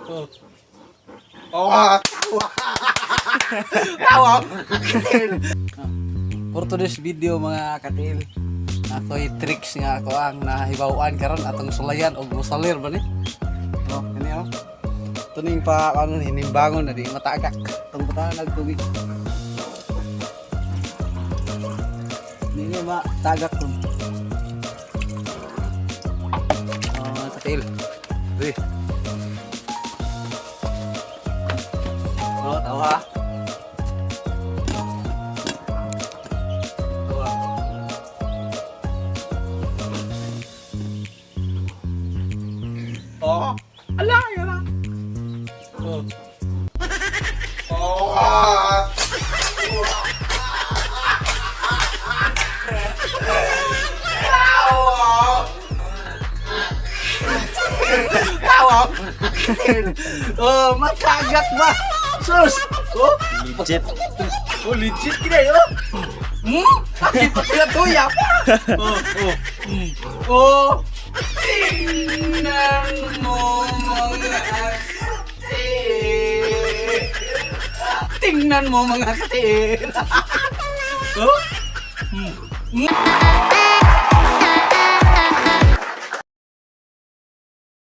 Oh. Oh, tawa. Tawa. For today's video, mga katil, ako'y tricks nga ako ang nahibaw-an karon atong sulayan og musalir ba ni? Oh, kani oh. Tuning pa ano ni nimbangon na di matagak. Tong butangan nagtubig. Di ni matagak to. Oh, mga katil. Uy. Oh, tawa. Tawa. Oh, ala, ala. Oh. Oh. Tawa. Oh, matagat ba? Sus. Oh, Legit. Oh, legit kina yo. Bakit pa sila tuya pa? Oh, oh. Oh. Tingnan mo mga katil. Tingnan mo mga katil. Oh?